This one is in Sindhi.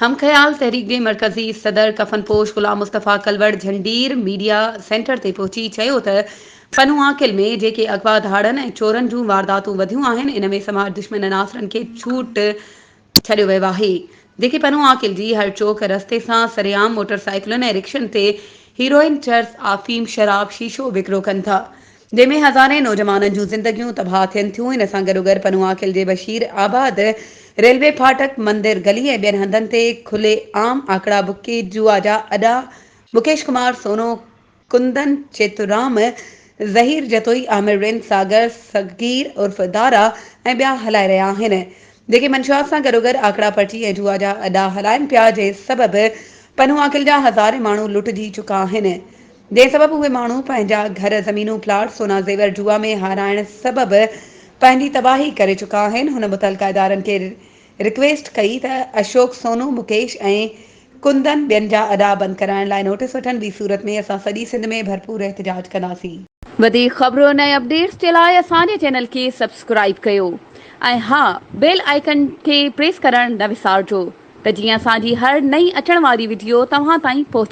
هم خيال تحريڪ جي مرڪزي صدر ڪفن پوش غلام مصطفيٰ ڪلوڙ جهنڊير ميڊيا سينٽر تي پهچي چيو ته پنوعاقل ۾ جيڪي اغوا ڌاڙن ۽ چورن جون وارداتون وڌيون آهن ان ۾ سماج دشمن عناصرن کي ڇوٽ ڇڏيو ويو آهي جيڪي پنوعاقل جي هر چوڪ رستي سان سرعام موٽر سائيڪلن ۽ رڪشن تي هيروئن چرس آفيم شراب شيشو وڪرو ڪن ٿا جنهن ۾ هزارين نوجوانن جون زندگيون تباهه ٿين ٿيون، ان سان گڏوگڏ پنوعاقل جي بشير آباد ريلوي ڦاٽڪ، مندر گلي ۽ ٻين هنڌن تي کلي عام آڪڙا بڪي، جوا جا اڏا، مڪيش ڪمار، سونو ڪندن، چيتورام، ظهير جتوئي، عامر رند، ساگر صغير عرف دارا ۽ ٻيا هلائي رهيا آهن، جيڪي منشيات سان گڏوگڏ آڪڙا پرچي ۽ جوا جا اڏا هلائن پيا، جنهن سبب پنوعاقل جا هزارين ماڻهو لٽجي چڪا آهن. جنهن سبب اهي ماڻهو پنهنجا گهر، زمينون، پلاٽ، سونا زيور جوا ۾ هارائڻ سبب پنهنجي تباهي ڪري چڪا آهن. هن متعلقه ادارن کي رڪويسٽ ڪئي ته اشوڪ، سونو، مڪيش ۽ ڪندن ٻين جا اڏا بند ڪرائڻ لاء نوٽيس وٺن ٻي صورت ۾ اسان سڄي سنڌ ۾ ڀرپور احتجاج ڪنداسين. وڌيڪ خبرن ۽ اپڊيٽس جي لاء اسان جي چينل کي سبسڪرائيب ڪيو ۽ ها بيل آئيڪن کي پريس ڪرڻ نه وسارجو ته جيئن اسان جي هر نئين اچڻ واري وڊيو توهان تائين پهچي.